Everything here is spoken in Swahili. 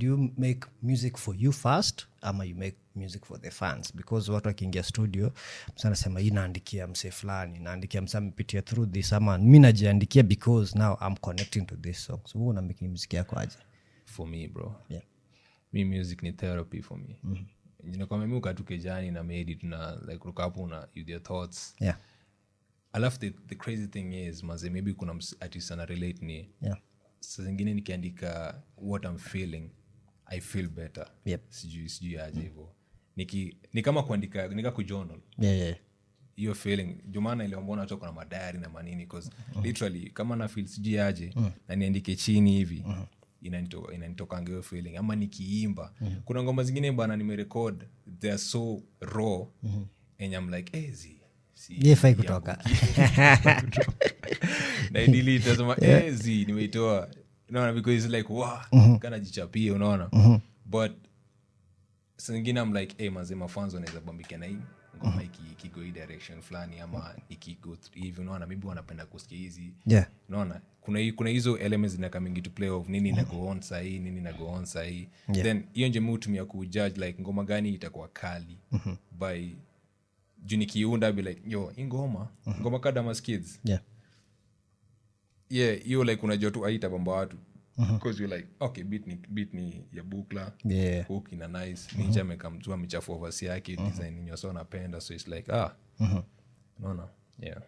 Do you make music for you first ama you make music for the fans? Because watu wakiingia studio, msee anasema, "Hii naandikia msee fulani, naandikia msee amepitia through this," ama, "Mi najiandikia because now I'm connecting to this song." So wewe una making music yako aje? For me, bro, mi music ni therapy for me. Nakwambia, mi hukaa tu kejani na medi, tuna like ruka hapo, una with your thoughts. Alafu the crazy thing is, maze, maybe kuna artist ana relate, ni saa zingine nikiandika what I'm feeling, I feel better. Sijui aje hivo. Ni kama kuandika, nika kujournal hiyo feeling. Ndio maana ile mbona watu kuna madiary na manini, 'cause literally kama na feel sijui aje na niandike chini hivi, inanitokanga hiyo feeling. Ama nikiimba, kuna ngoma zingine, bana, nimerecord, they are so raw and I'm like, "Eh, zi si Yeah, ifai kutoka." Na delete, nasema, "Eh, zi nimeitoa," unaona, because it's like, wow, kana jichapie, unaona. But saa zingine I'm like, "Hey, manze, mafans wanaweza bambika na hii ngoma ikigo hii direction fulani ama ikigo hivi," unaona, maybe wanapenda kusikia hizi. Unaona, kuna hizo elements zina coming to play of nini ina go on sahii, nini ina go on sahii. Then hiyo nje mi hutumia kujudge like ngoma gani itakuwa kali by juu nikiunda, be like, "Yo, hii ngoma ka Kids." Yeah, hiyo like unajua tu aitabamba watu because you're like, "Okay, beat ni ya Bukla, hook ina nice, Ninja amekamtua, amechafua verse yake design yenye wasee wanapenda." So it's like, ah, unaona, yeah.